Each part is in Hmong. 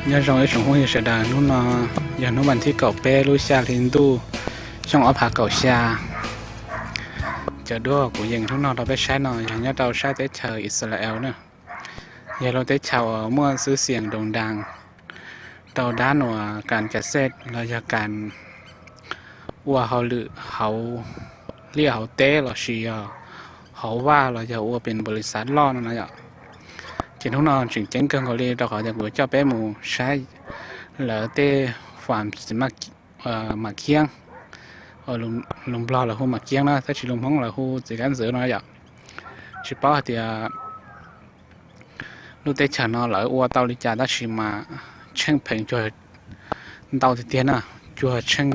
Nyob zoo ib tsoom phooj ywg sawv daws, hnub no yog hnub vas thib kaum peb lub xya hli ntuj xyoo ob phav kaum xya. Cov duab kuv yees hnub no rau peb saib no yog nyob rau sab teb chaws Israel na. Yog lub teb chaws uas muaj xwb xiam doos das rau dab nuas kas cas xej los yog kas ua hauj lwm hauv liaj hauv teb los sis yog hauv vaj los yog ua pes npaum li xav loj no na yom. Ces hnub no tseem ceeb kawg nkaus li rau qhov tias kuv coj peb mus saib lawv tej fam txiv mam kiab, lus Nplog lawv hu mam kiab na, tab sis lus Hmoob lawv hu txiv kab ntxwv no yom. Tsis paub hais tias lub teb chaws no lawv ua tau li cas tab sis mas tsheej pheev cuag ntau tiag tiag na, cuag tsheej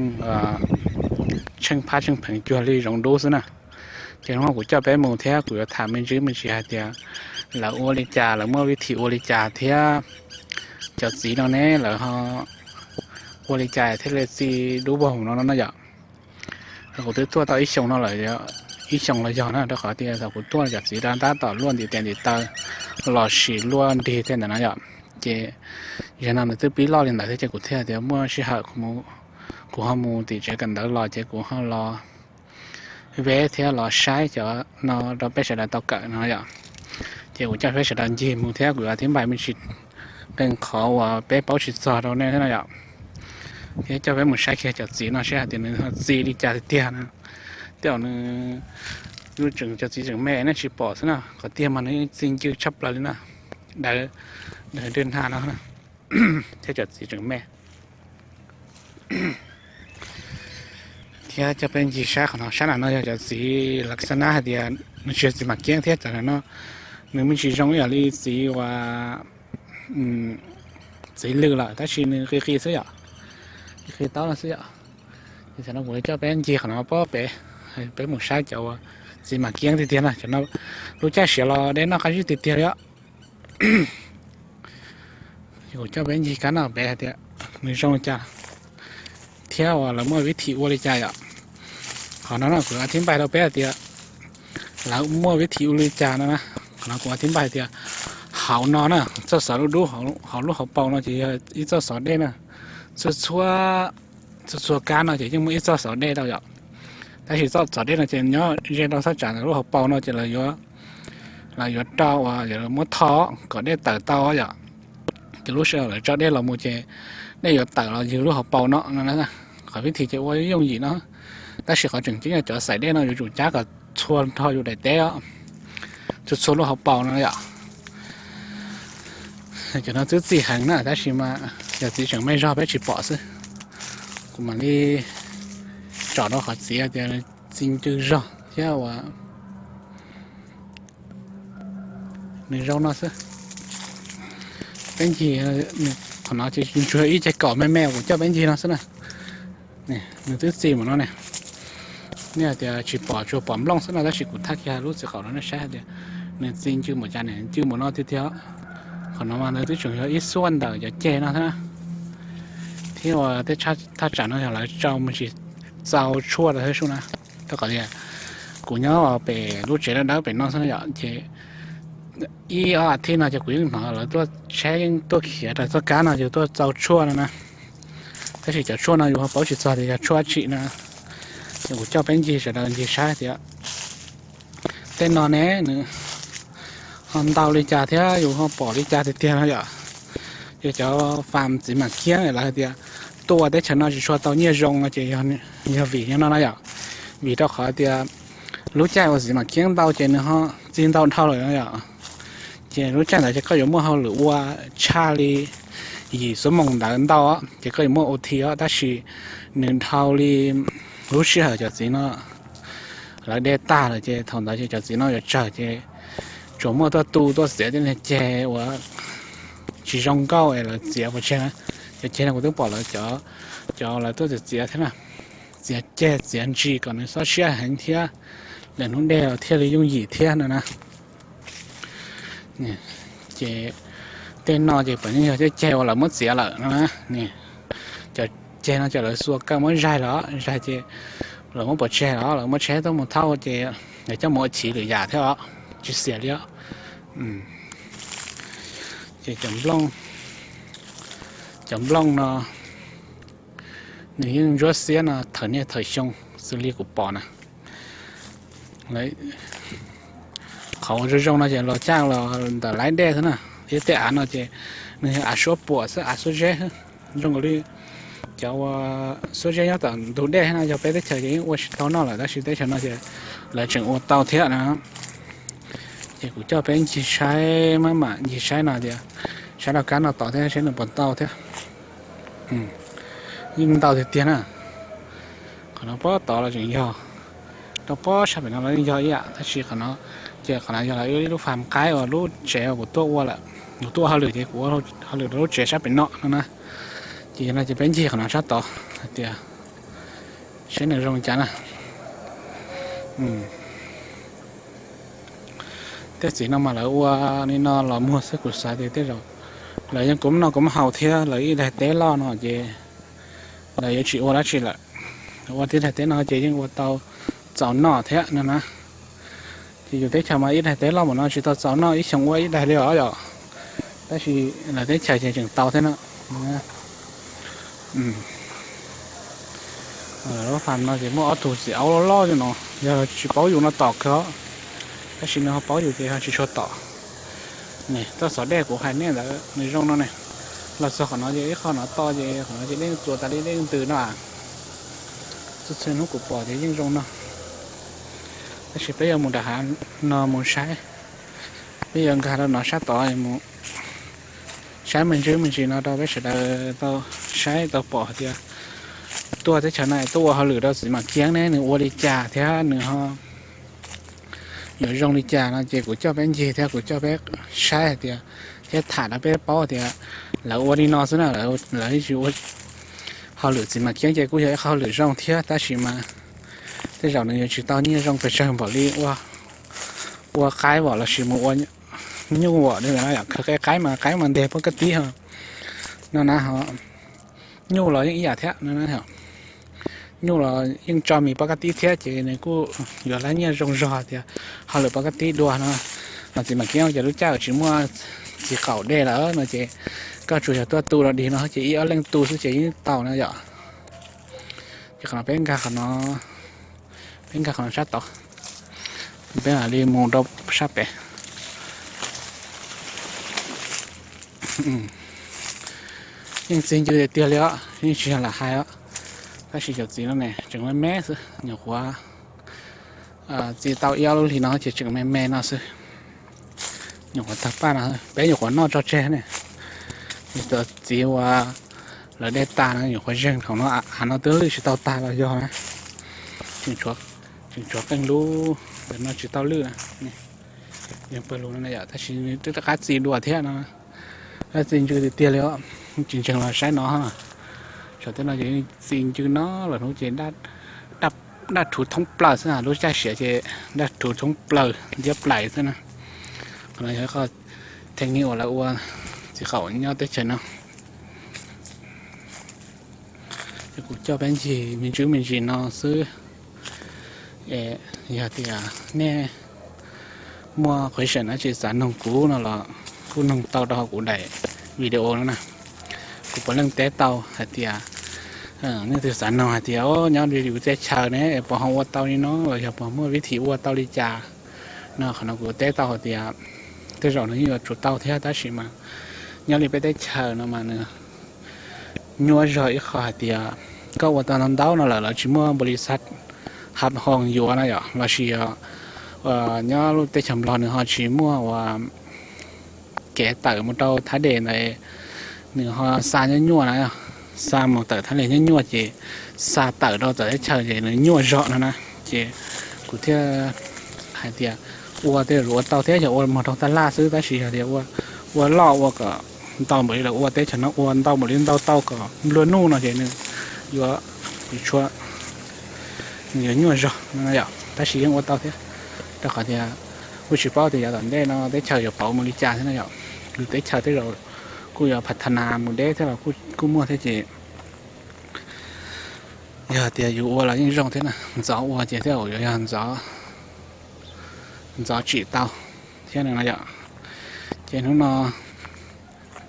phab tsheej pheev cuag li zoov dub xwb na. Ces hnub no kuv coj peb mus thiab kuv yuav tham me ntsis me ntsis hais tias lawv ua li cas, lawv muaj vib thim ua li cas thiab cov txiv no ne lawv ho ua li cas thiaj li txi dub vog no no yom. Kuv twb tuaj tau ib xyoos no lawm, ib xyoos los yog na, rau qhov tias thaum kuv tuaj cov txiv tab tom luaj ntiv tes ntiv taw los sis luaj nrig tej ntawd na yom. Ces yog no nws twb pib loj li ntawd thiab ces kuv thiaj tias muaj sij hawm kuv ho mus tim tsev kawm ntawv los ces kuv ho los ve thiab los saib cov no rau peb sawv daws tau kawm no yom. Ces kuv coj peb sawv daws ncig mus thiab kuv yuav thib npais me ntsis qee qhov uas peb paub tsis txog rau nej thiab no yom. Thiab coj peb mus saib kiag cov txiv no saib hais tias nws ho txi li cas tiag tiag na. Tej zaum nws yuav tseem cov txiv tseem me nej tsis pom xwb na, qhov tiag mas nws txi ncw tshaj plaws li na. Daws, daws dej nag no thiab cov txiv tseem me. Thiab coj peb ncig saib qhov no, sab nram no yog cov txiv lav xa nab hais tias nws tsis yog txiv mam kiab thiab cov no nws me ntsis zoo ib yam li txiv uas txiv lws lawm tab sis nws qis qis xwb yom, qis qis taub no xwb yom. Ces tam no kuv coj peb ncig qhov no pob pem, peb mus saib cov uas txiv mam kiab tiag tiag na. Cov no lub caij siav los dej noj qab zib tiag tiag li os. Kuv coj peb ncig kab no pem hais tias nws zoo li cas thiab uas lawv muaj vib thim ua li cas yom. Qhov no no kuv thib npais rau peb hais tias lawv muaj vib thim ua li cas no na. Qhov no kuv thib npais hais tias hauv no na, txoj xov dub dub hauv lub hauv paus no ces yog ib txoj xov dej na. Txhua txhua, txhua txhua kab no ces yeej muaj ib txoj xov dej rau yom. Tab sis txoj xov dej no ces nyob ze rau thaj tsam ntawm lub hauv paus no ces lawv yuav rau uas muab tho kom dej tawm tau yom. Ces lub sij hawm lawv tso dej los mus ces dej yuav tawm los ywg lub hauv paus no no. Qhov vib thim ces ua yooj yim no, tab sis qhov tseem ceeb yog cov xaim dej no yuav tsum cab kom txhua nrho yus daim teb os, txhua txhua lub hauv paus no yom. Cov no twb txi heev na tab sis mas cov txiv tseem me zog peb tsis pom xwb. Kuv mam li tsom rau qhov txiv tias txi ncw zog thiab uas nws zoo no xwb. Peb ncig qhov no ces tsuas ib ceg kaum me me kuv coj peb ncig no xwb na. Nws twb txi mus no ne. Nej hais tias tsis pom, tsuas pom nplooj xwb no tab sis kuv thaj kiag lub txiv qaum no nej saib hais tias nws txi ncw mus cas ne, ncw mus no tiag tiag. Qhov no mas nws twb tseem yog ib xuaj ntawm cov ceg no thiab na. Thiab uas tej thaj tsam no yog lawv tso me ntsis txau tshuaj rau thiab sub na. Rau qhov tias kuv nyob pem lub tsev dawb dawb pem no xwb na yom, ces ib ob as thiv no ces kuv yeej hnov lawv tuaj tsheb yeej tuaj khiav raws txoj kab no ces tuaj txau tshuaj no na. Tab sis cov tshuaj no yus ho paub tsis txog tias yog tshuaj dab tsi na. Ces kuv coj peb ncig sawv daws ncig saib tias tej no ne nws ho ntau li cas thiab yus ho pom li cas tiag tiag no yom. Ces cov fam txiv mam kiab lawv hais tias tuaj ua teb chaws no tsis tshua tau nyiaj zoo no ces yog vim yog no no yom. Vim rau qhov tias lub caij uas txiv mam kiab ntau ces nws ho txi ntau dhau lawm no yom. Ces lub caij ntawd ces koj yuav muaj hauj lwm ua tshaj li yim xuab moos ntawd ntau ces koj yuav muaj ua thi os, tab sis nws dhau li lub sij hawm cov txiv no lawv de tag lawm ces thaum ntawd ces cov txiv no yuav tsawg ces tsuas muaj tuaj tu tuaj txiav tej niag ceg uas tsis zoo nkauj es lawv txiav pov tseg na. Cov ceg no kuv twb pom lawv cov, cov lawv tuaj txiav txiav thiab na, txiav ceg txiav ntsis kom nws xob siab heev thiab lwm hnub de los thiaj li yooj yim thiab no na. Ces tej no ces puav leej yog tej ceg uas lawv muab txiav lawm no na. Cov ceg no ces lawv xuas kawg muab zaig los zaig ces lawv muab pov tseg los lawv muab tsheb tuaj mus thauj ces lawv coj mus ua chiv lwm yam thiab os, tsis xiam li os. Ces cov nplooj Cov nplooj no nws yeej ntsuab xiab no thawm niaj thawm xyoo xws li kuv pom na. Qhov uas zoo zoo no ces los caj los ntawm laib dej xwb na. Ib tej av no ces nws yog av suab puam xwb, av suab zeb xwb. Zoo nkaus li cov uas suab zeb nyob tom ntug dej no, yog peb teb chaws ces yeej ua tsis tau noj lawm, tab sis teb chaws no ces lawv tseem ua tau thiab na. Ces kuv coj peb ncig saib, maj mam ncig saib no tias, saib rov qab no tod thiab saib nws puas tau thiab. Yeej ntau tiag tiag na. Qhov no pob tod los tseem yog, rau pob sab pem no los yeej yog ib yam, tab sis qhov no ces qhov no yog lawv ib lub fam qaib uas lub tsev uas kuv tuaj ua lawm, kuv tuaj ua hauj lwm ces kuv ua hauj lwm rau lub tsev sab pem no no na. Ces yog no ces peb ncig qhov no sab tod hais tias saib nws zoo li cas na. Tej txiv no mas lawv ua li no los muag xwb, kuv xav tias tej zaum lawv yeej kub noj kub haus thiab, lawv ib daim teb loj no ces lawv yuav tsis ua dab tsi lawm. Ua tib daim teb no ces yeej ua tau txaus noj thiab no na. Ces yus teb chaws mas ib daim teb loj npaum no tsis tau txaus noj ib xyoos ua ib daim li os yom. Tab sis lawv teb chaws ces tseem tau thiab na. Lub fam no ces muaj ob tug txiv aub loj loj li no, yog tsis paub yus no tom kawg, tab sis nws ho paub yus ces ho tsis tshua tom. Txoj xov dej kuv hais nej ntawd nws zoo no ne. Los txog qhov no ces ib qho no to ces qhov no ces dej txuas tas li dej ntws no. Txhua txhua hnub kuv pom ces yeej zoo no. Tab sis peb yuav mus nram hav no mus saib, peb yuav nkag rau no sab tod mus saib me ntsis me ntsis no rau peb sawv daws tau saib tau pom hais tias tuaj teb chaws no tuaj ua hauj lwm rau txiv Mam Kiab ne nws ua li cas thiab nws ho yuav zoo li cas no ces kuv coj peb ncig thiab kuv coj peb saib hais tias, thiab tham rau peb paub tias lawv ua li no xwb na, lawv tsis ua hauj lwm txiv Mam Kiab ces kuj yog ib qho hauj lwm zoo thiab tab sis mas tej zaum nws yuav tsis tau nyiaj zoo pes tsawg npaum li ua qaib vom lossis mus ua nyuj vom no, khaws qe qaib mas qaib mas nteg pob kab tib ho no na ho. Nyuj los yeej ib yam thiab no, nyuj los yeej tso mis pob kab tib thiab ces nws kuj yuav lab nyiaj zoo zog tias hauj lwm pob kab tib dua no. Ho txiv Mam Kiab ces lub caij tsis muaj txiv qaum dej lawm no ces koj tsuas yog tuaj tu los dig no ces ib ob leej tu xwb ces yeej tau no yom. Ces qhov no peb nkag qhov no, peb nkag qhov no sab tod, peb mam li mus rau sab pem. Yeej txi ncw tiag tiag li os, yeej tsis yog lam hais os. Tab sis cov txiv no ne tseem me me xwb, nyuam qhuav txi tau ib ob lub hlis no ces tseem me me no xwb. Nyuam qhuav tawg paj no, peb nyuam qhuav noj tso tseg ne. Cov txiv uas lawv de tas no nyuam qhuav zeeg thaum no, av no twb lwj tsis tau tag los yog na. Tseem tshuav qeej lub ntawm no tsis tau lwj na. Yeej pawg lug no yom, tab sis twb rov qab txi dua thiab no. Txi ncw tiag tiag li os, tsis ntseeg los saib no. Saum tej no ces txi ncw no lawm hnub ces daj rhuv thoob plaws xwb, lub caij siav ces daj rhuv thoob plaws ntiab plaim xwb na. Qhov no yog ib qho thee ni uas lawv ua txiv qaum nyob teb chaws no. Ces kuv coj peb ncig me ntsis me ntsis no xwb. Yog tias nej muaj question dab tsi xav noog kuv no los kuj noog tau rau hauv kuv daim video no na. Kuv puav leej teb tau hais tias, nej twg xav noog hais tias nyob li yus teb chaws ne es puas ho ua tau li no los yog puas muaj vib thim ua tau li cas no, qhov no kuv teb tau hais tias tej zaum nws yeej yuav tsum tau thiab tab sis mas nyob li peb teb chaws no mas nws nyuaj zog ib qho hais tias koj ua tau ntau ntau no lawm lawv tsis muaj npaum li xav hab hoo yuav na yom, lossis nyob lub teb chaws Nplog nws ho tsis muaj ua kev tawm mus rau Thaib Dej ntawd, nws ho xa nyuaj nyuaj na, xa mus tawm Thaib Dej nyuaj nyuaj ces xa tawm rau txawv teb chaws ces nws nyuaj zog no na. Ces kuv thiaj hais tias ua tej zaum ua tau thiab yog ua mus rau tab laj xwb, tab sis yog tias ua loj ua kom ntau npaum li lawv ua teb chaws no ua ntau npaum li ntau tau kom nplua nuj no ces nws yuav tsis tshua, nws yuav nyuaj zog no yom, tab sis yeej ua tau thiab. Rau qhov tias kuj tsis paub tias yav tom ntej no teb chaws yuav pauv mus li cas thiab no yom. Yus teb chaws tej zaum kuj yuav phav tha nas mus deb thiab los kuj muaj thiab ces yog tias yus ua los yeej zoo thiab na, ntxov ua ces thiaj yuav yog ntxov tsim tau thiab no yom. Ces hnub no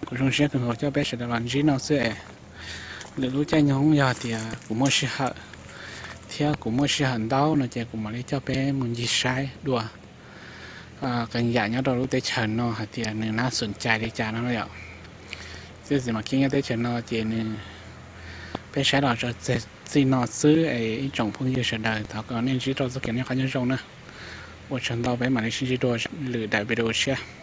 Kuv zoo siab kawg nkaus coj peb sawv daws los ntsib no xwb es, lwm lub caij nyoog yog tias kuv muaj sij hawm thiab kuv muaj sij hawm ntau no ces kuv mam li coj peb mus ncig saib dua qee yam nyob rau lub teb chaws no hais tias nws nab xum cai li cas no yom. Txiaj txim mos kiab nyob teb chaws no ces nws, peb saib los tso tseg txij no xwb es ib tsoom phooj ywg sawv daws thov kom nej ntsib rau txoj kev noj qab nyob zoo na. Ua tsaug ntau, peb mam li sib ntsib dua lwm daim video tshiab.